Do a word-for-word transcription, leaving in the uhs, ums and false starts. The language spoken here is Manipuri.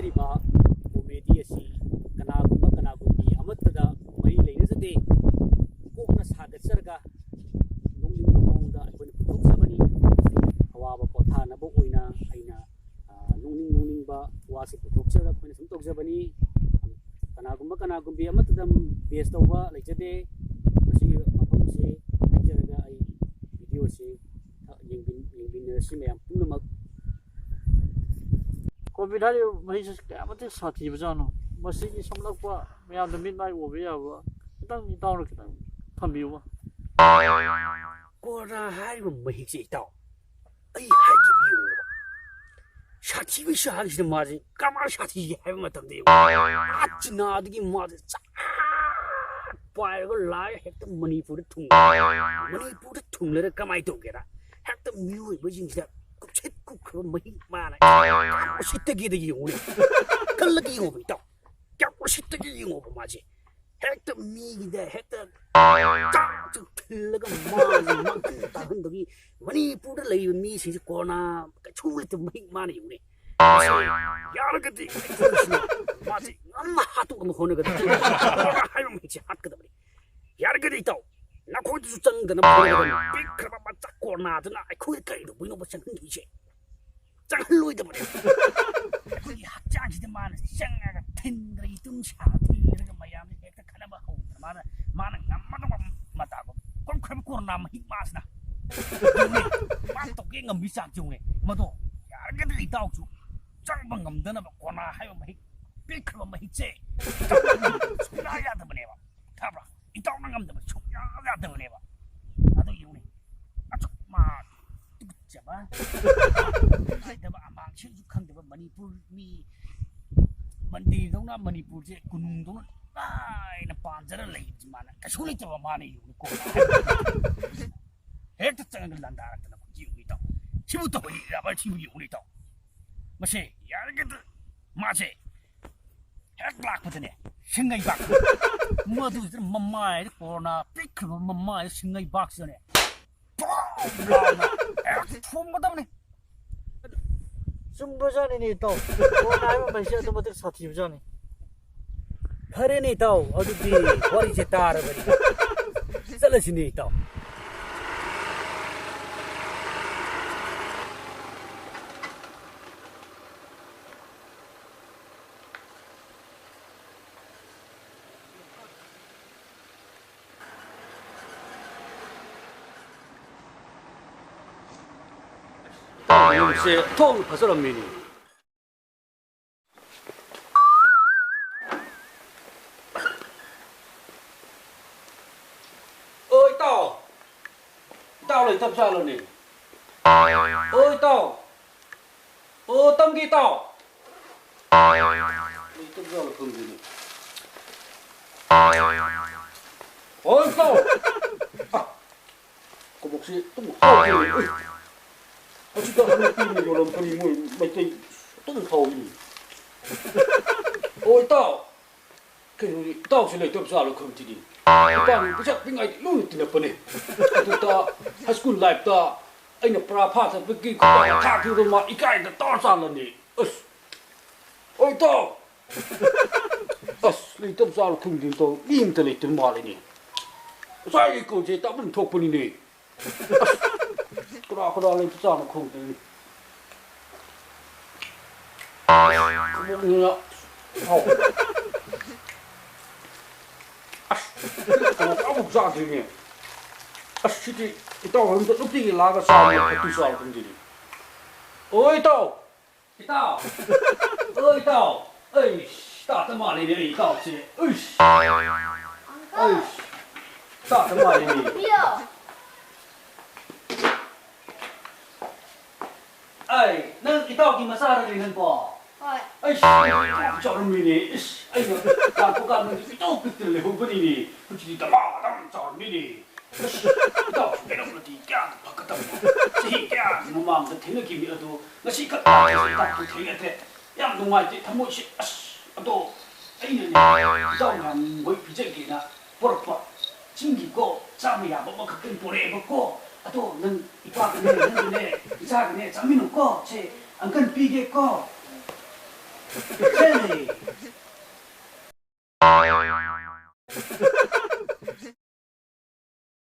ꯍꯥꯏꯔꯤꯕ ꯀꯣꯃꯦꯗꯤ ꯑꯁꯤ ꯀꯅꯥꯒꯨꯝꯕ ꯀꯅꯥꯒꯨꯝꯕꯤ ꯑꯃꯠꯇꯗ ꯃꯔꯤ ꯂꯩꯅꯖꯗꯦ꯫ ꯀꯣꯛꯅ ꯁꯥꯒꯠꯆꯔꯒ ꯅꯣꯛꯅꯤꯡꯕ ꯃꯑꯣꯡꯗ ꯑꯩꯈꯣꯏꯅ ꯄꯨꯊꯣꯛꯆꯕꯅꯤ꯫ ꯑꯋꯥꯕ ꯄꯣꯊꯥꯅꯕ ꯑꯣꯏꯅ ꯑꯩꯅ, ꯑ, ꯅꯣꯛꯅꯤꯡ ꯅꯣꯛꯅꯤꯡꯕ ꯋꯥꯁꯦ ꯄꯨꯊꯣꯛꯆꯔꯒ ꯑꯩꯈꯣꯏꯅ ꯁꯨꯝ ꯇꯧꯖꯕꯅꯤ꯫ ꯀꯅꯥꯒꯨꯝꯕ ꯀꯅꯥꯒꯨꯝꯕꯤ ꯑꯃꯠꯇꯗ base ꯇꯧꯕ ꯂꯩꯖꯗꯦ꯫ ꯃꯁꯤꯒꯤ ꯃꯐꯝꯁꯦ ꯍꯥꯏꯖꯔꯒ ꯑꯩ video ꯁꯤ ꯌꯦꯡꯃꯤꯟ-, ꯌꯦꯡꯃꯤꯟꯅꯔꯁꯤ ꯃꯌꯥꯝ ꯄꯨꯝꯅꯃꯛ꯫ ꯀꯣꯚꯤꯗ ꯍꯥꯏꯔꯤꯕ ꯃꯍꯤꯛꯁꯤ ꯀꯌꯥꯃꯇꯤꯛ ꯁꯥꯊꯤꯕꯖꯥꯠꯅꯣ? ꯃꯁꯤꯒꯤ ꯁꯣꯛꯂꯛꯄ ꯃꯌꯥꯝꯗ ꯃꯤꯠ ꯃꯥꯏ ꯎꯕ ꯌꯥꯕ ꯈꯤꯇꯪ ꯏꯇꯥꯎꯅ ꯈꯤꯇꯪ ꯊꯝꯕꯤꯌꯨꯕ꯫ ꯀꯣꯔꯣꯅꯥ ꯍꯥꯏꯔꯤꯕ ꯃꯍꯤꯛꯁꯦ ꯏꯇꯥꯎ, ꯑꯩ ꯍꯥꯏꯈꯤꯕ ꯌꯦꯡꯉꯨꯕ꯫ ꯁꯥꯊꯤꯕꯩ ꯆꯥꯡꯁꯤꯗ ꯃꯥꯁꯦ ꯀꯃꯥꯏꯅ ꯁꯥꯊꯤꯒꯦ ꯍꯥꯏꯕ ꯃꯇꯝꯗ ꯌꯦꯡꯉꯨ꯫ ꯑꯥ, ꯆꯤꯅꯥꯗꯒꯤ ꯃꯥꯁꯦ ꯆꯥꯛ ꯄꯥꯏꯔꯒ ꯂꯥꯛꯑꯒ ꯍꯦꯛꯇ ꯃꯅꯤꯄꯨꯔꯗ ꯊꯨꯡꯉꯦ꯫ ꯃꯅꯤꯄꯨꯔꯗ ꯊꯨꯡꯂꯒ ꯀꯃꯥꯏꯅ ꯇꯧꯒꯦꯗ? ꯍꯦꯛꯇ ꯃꯤꯑꯣꯏꯕꯁꯤꯡꯁꯤꯗ ꯀꯨꯞꯁꯤꯠ ꯀꯨꯞꯈ꯭ꯔꯕ ꯃꯍꯤꯛ ꯃꯥꯅ ꯎꯁꯤꯠꯇꯒꯦꯗ ꯌꯦꯡꯉꯨꯅꯦ꯫ ꯈꯜꯂꯒ ꯌꯦꯡꯉꯣꯕ ꯏꯇꯥꯎ꯫ ꯀꯌꯥꯝ ꯎꯁꯤꯠꯇꯒꯦ ꯌꯦꯡꯉꯣꯕ ꯃꯥꯁꯦ꯫ ꯍꯦꯛꯇ ꯃꯤꯒꯤꯗ ꯍꯦꯛꯇ ꯆꯥꯛꯁꯨ ꯊꯤꯜꯂꯒ ꯃꯥꯁꯦ ꯃꯥꯡꯍꯟ ꯇꯥꯛꯍꯟꯕꯒꯤ ꯃꯅꯤꯄꯨꯔꯗ ꯂꯩꯔꯤꯕ ꯃꯤꯁꯤꯡꯁꯦ ꯀꯣꯔꯣꯅꯥ ꯀꯩꯁꯨ ꯂꯩꯇꯕ ꯃꯍꯤꯛ ꯃꯥꯅ ꯌꯦꯡꯉꯨꯅꯦ꯫ ꯃꯁꯤ ꯌꯥꯔꯒꯗꯤ ꯑꯩꯈꯣꯏꯁꯤꯅ ꯃꯥꯁꯦ ꯉꯝꯅ ꯍꯥꯠꯇꯣꯛꯅꯕ ꯍꯣꯠꯅꯒꯗꯕꯅꯤ꯫ ꯀꯣꯔꯣꯅꯥ ꯍꯥꯏꯕ ꯃꯍꯤꯛꯁꯦ ꯍꯥꯠꯀꯗꯕꯅꯤ꯫ ꯌꯥꯔꯒꯗꯤ ꯏꯇꯥꯎ, ꯅꯈꯣꯏꯗꯁꯨ ꯆꯪꯗꯅꯕ ꯍꯣꯠꯅꯒꯗꯕꯅꯤ꯫ ꯄꯤꯛꯈ꯭ꯔꯕ ꯃꯆꯥ ꯀꯣꯔꯣꯅꯥꯗꯨꯅ ꯑꯩꯈꯣꯏꯗ ꯀꯩꯗꯧꯕꯩꯅꯣꯕ ꯆꯪꯍꯟꯗꯣꯏꯁꯦ? ꯆꯪꯍꯜꯂꯣꯏꯗꯕꯅꯦ꯫ ꯑꯩꯈꯣꯏꯒꯤ ꯍꯛꯆꯥꯡꯁꯤꯗ ꯃꯥꯅ ꯆꯪꯉꯒ ꯊꯤꯟꯗ꯭ꯔ ꯏꯇꯨꯝ ꯁꯥ ꯊꯤꯟꯗ꯭ꯔꯒ ꯃꯌꯥꯝꯁꯦ ꯍꯦꯛꯇ ꯈꯠꯅꯕ ꯍꯧꯗꯅ ꯃꯥꯅ, ꯃꯥꯅ ꯉꯝꯃꯗꯧꯕ ꯃꯇꯥꯒꯨꯝ ꯀꯨꯝꯈ꯭ꯔꯕ ꯀꯣꯔꯣꯅꯥ ꯃꯍꯤꯛ ꯃꯥꯁꯤꯅ꯫ ꯃꯥ ꯇꯧꯒꯦ ꯉꯝꯕꯤ ꯆꯥꯡꯁꯦ ꯌꯦꯡꯉꯨꯅꯦ꯫ ꯃꯗꯣ ꯌꯥꯔꯒꯗꯤ ꯏꯇꯥꯎꯁꯨ ꯆꯪꯕ ꯉꯝꯗꯅꯕ ꯀꯣꯔꯣꯅꯥ ꯍꯥꯏꯕ ꯃꯍꯤꯛ ꯄꯤꯛꯈ꯭ꯔꯕ ꯃꯍꯤꯛꯁꯦ ꯁꯨꯡꯌꯥ ꯌꯥꯗꯕꯅꯦꯕ꯫ ꯈꯪꯕ꯭ꯔꯥ? ꯏꯇꯥꯎꯅ ꯉꯝꯗꯕ ꯁꯨꯡꯌꯥ ꯌꯥꯗꯕꯅꯦꯕ꯫ ꯑꯗꯨ ꯌꯦꯡꯉꯨꯅꯦ꯫ ꯑꯁꯨꯛ ꯃꯥ ꯇꯨꯀꯠꯆꯕ, ꯅꯨꯡꯉꯥꯏꯇꯕ, ꯑꯃꯥꯡꯁꯤꯡꯁꯨ ꯈꯪꯗꯕ ꯃꯅꯤꯄꯨꯔ ꯃꯤ, ꯃꯟꯗꯤꯔꯗꯧꯅ ꯃꯅꯤꯄꯨꯔꯁꯦ ꯀꯣꯅꯨꯡꯗꯧꯅ ꯅꯨꯡꯉꯥꯏꯅ ꯄꯥꯟꯖꯔ ꯂꯩꯕꯁꯤ ꯃꯥꯅ ꯀꯩꯁꯨ ꯂꯩꯇꯕ ꯃꯥꯅ ꯌꯦꯡꯉꯨꯅꯦ ꯀꯣꯔꯣꯅꯥ ꯍꯥꯏꯕ꯫ ꯍꯦꯛꯇ ꯆꯪꯉꯒ ꯂꯥꯟꯗꯥꯔꯛꯇꯅ ꯌꯦꯡꯉꯨꯅꯦ ꯏꯇꯥꯎ꯫ ꯁꯤꯕꯨ ꯇꯧꯍꯜꯂꯤꯔꯕ ꯁꯤꯕꯨ ꯌꯦꯡꯉꯨꯅꯦ ꯏꯇꯥꯎ꯫ ꯃꯁꯦ ꯌꯥꯔꯒꯗꯤ ꯃꯥꯁꯦ ꯍꯦꯛ ꯂꯥꯛꯄꯗꯅꯦ, ꯁꯤꯡꯉꯩꯕꯥꯛ꯫ ꯃꯗꯨꯁꯤꯗ ꯃꯃꯥꯏꯗ ꯀꯣꯔꯣꯅꯥ ꯄꯤꯛꯈ꯭ꯔꯕ ꯃꯃꯥꯏꯗ ꯁꯤꯡꯉꯩꯕꯥꯛꯁꯤꯗꯅꯦ, ꯄꯣꯝ ꯂꯥꯎꯅ ꯍꯦꯛ ꯊꯣꯝꯒꯗꯕꯅꯤ꯫ ꯆꯨꯝꯕꯖꯥꯠꯅꯤꯅꯦ, ꯏꯇꯥꯎ꯫ ꯀꯣꯔꯣꯅꯥ ꯍꯥꯏꯕ ꯃꯩꯁꯦ ꯑꯗꯨꯛ ꯃꯇꯤꯛ ꯁꯥꯊꯤꯕꯖꯥꯠꯅꯤ꯫ ꯐꯔꯦꯅꯦ, ꯏꯇꯥꯎ꯫ ꯑꯗꯨꯗꯤ ꯋꯥꯔꯤꯁꯦ ꯇꯥꯔꯕꯅꯤꯅ ꯆꯠꯂꯁꯤꯅꯦ, ꯏꯇꯥꯎ꯫ ꯏꯇꯥꯎ, ꯅꯪꯁꯦ ꯊꯣꯡ ꯐꯖꯔꯝꯃꯤꯅꯦ꯫ ꯑꯣ, ꯏꯇꯥꯎ! ꯏꯇꯥꯎ ꯂꯩꯇꯕ ꯖꯥꯠꯂꯣꯅꯦ? ꯑꯣ, ꯏꯇꯥꯎ! ꯑꯣ, ꯇꯝꯒꯦ, ꯏꯇꯥꯎ! ꯂꯩꯇꯕ ꯖꯥꯠꯂꯣ ꯈꯪꯗꯦꯅꯦ꯫ ꯑꯣ, ꯏꯇꯥꯎ! ꯑ, ꯀꯣꯕꯣꯛꯁꯤ ꯑꯗꯨꯝ ꯍꯥꯎꯇꯦ꯫ ꯑꯁꯤꯗ ꯍꯟꯗꯛꯇꯤ ꯌꯣꯜꯂꯝꯕꯅꯤ, ꯃꯣꯏ ꯃꯩꯇꯩ ꯑꯗꯨꯝ ꯍꯥꯎꯏꯅꯦ꯫ ꯑꯣ, ꯏꯇꯥꯎ! ꯀꯩꯅꯣꯅꯦ, ꯏꯇꯥꯎꯁꯦ ꯂꯩꯇꯕ ꯖꯥꯠꯂꯣ ꯈꯪꯗꯦꯅꯦ꯫ ꯏꯇꯥꯎꯅ ꯄꯩꯁꯥ ꯄꯤꯉꯥꯏꯗꯤ ꯂꯨꯅ ꯇꯤꯟꯅꯕꯅꯦ꯫ ꯑꯗꯨꯗ high school life ꯇ ꯑꯩꯅ ꯄꯔꯥ ꯐꯥ ꯆꯠꯄꯒꯤ ꯈꯨꯄꯥꯛ ꯊꯥꯈꯤꯕꯗꯣ ꯃꯥ ꯏꯀꯥꯏꯗ ꯇꯧꯔ ꯆꯥꯠꯂꯅꯤ꯫ ꯑꯁ! ꯑꯣ, ꯏꯇꯥꯎ! ꯑꯁ, ꯂꯩꯇꯕ ꯖꯥꯠꯂꯣ ꯈꯪꯗꯦꯅꯦ, ꯏꯇꯥꯎ꯫ ꯃꯤ ꯑꯝꯇ ꯂꯩꯇꯕ ꯃꯥꯜꯂꯤꯅꯦ꯫ ꯉꯁꯥꯏ ꯂꯩꯀꯣꯜꯁꯦ ꯇꯥꯛꯐꯝ ꯊꯣꯛꯄꯅꯤꯅꯦ꯫ ꯀꯅꯥ ꯀꯅꯥ ꯂꯩꯕꯖꯥꯠꯅꯣ ꯈꯪꯗꯦꯅꯦ꯫ ꯈꯨꯕꯣꯛꯅꯤꯅ ꯍꯥꯎꯕ꯫ ꯑꯁ, ꯀꯕꯣꯛ ꯑꯃꯨꯛ ꯆꯥꯗ꯭ꯔꯤꯅꯦ꯫ ꯑꯁ, ꯁꯤꯗꯤ ꯏꯇꯥꯎ ꯍꯣꯏꯔꯣꯝꯗ ꯅꯨꯡꯇꯤꯒꯤ ꯂꯥꯛꯑꯒ ꯆꯥꯕꯅꯦ, ꯐꯠꯇꯤ ꯆꯥꯕ ꯈꯪꯗꯦꯅꯦ꯫ ꯑꯣ, ꯏꯇꯥꯎ! ꯏꯇꯥꯎ! ꯑꯣ, ꯏꯇꯥꯎ! ꯑꯩꯁ, ꯇꯥꯠꯇ ꯃꯥꯜꯂꯤꯅꯦ, ꯑꯩ ꯏꯇꯥꯎꯁꯦ꯫ ꯑꯩꯁ! ꯑꯩꯁ! ꯇꯥꯠꯇ ꯃꯥꯜꯂꯤꯅꯦ꯫ ꯑꯩ, ꯅꯪ ꯏꯇꯥꯎꯒꯤ ꯃꯆꯥꯔꯅꯦ ꯅꯪꯕꯣ? ꯍꯣꯏ꯫ ꯑꯩꯁ, ꯏꯇꯥꯎ ꯆꯥꯎꯔꯝꯃꯤꯅꯦ꯫ ꯏꯁ, ꯑꯩꯅ ꯂꯥꯛꯄ ꯀꯥꯟꯗꯗꯤ ꯏꯇꯥꯎ ꯄꯤꯛꯇ ꯂꯩꯍꯧꯕꯅꯤꯅꯦ꯫ ꯍꯧꯖꯤꯛꯇꯤ ꯗꯃꯥ ꯗꯃꯥ ꯆꯥꯎꯔꯝꯃꯤꯅꯦ꯫ ꯑꯁ, ꯏꯇꯥꯎꯁꯨ ꯂꯩꯔꯝꯃꯗꯤ ꯀꯌꯥꯗ ꯐꯒꯗꯕꯅꯣ꯫ ꯆꯍꯤ ꯀꯌꯥꯒꯤ ꯃꯃꯥꯡꯗ ꯊꯦꯡꯅꯈꯤꯕꯅꯤ, ꯑꯗꯣ ꯉꯁꯤ ꯈꯛ ꯂꯥꯛꯄꯁꯦ ꯏꯇꯥꯎꯁꯨ ꯊꯦꯡꯅꯗ꯭ꯔꯦ꯫ ꯌꯥꯝ ꯅꯨꯡꯉꯥꯏꯇꯦ ꯊꯃꯣꯏꯁꯦ꯫ ꯑꯁ, ꯑꯗꯣ ꯑꯩꯅꯅꯦ, ꯏꯇꯥꯎ ꯃꯌꯥꯝ ꯃꯣꯏ ꯄꯤꯖꯒꯦꯅ ꯄꯣꯔꯛꯄ ꯆꯤꯡꯒꯤꯀꯣ, ꯆꯥꯕ ꯌꯥꯕ ꯑꯃꯈꯛꯇꯪ ꯄꯣꯔꯛꯑꯦꯕꯀꯣ꯫ ꯑꯗꯣ ꯅꯪ ꯏꯄꯥꯒꯅꯦ, ꯅꯪꯒꯅꯦ, ꯏꯆꯥꯒꯅꯦ ꯆꯥꯃꯤꯟꯅꯧꯀꯣ꯫ ꯁꯦ, ꯑꯪꯀꯜ ꯄꯤꯒꯦꯀꯣ꯫ ꯄꯤꯖꯔꯦ꯫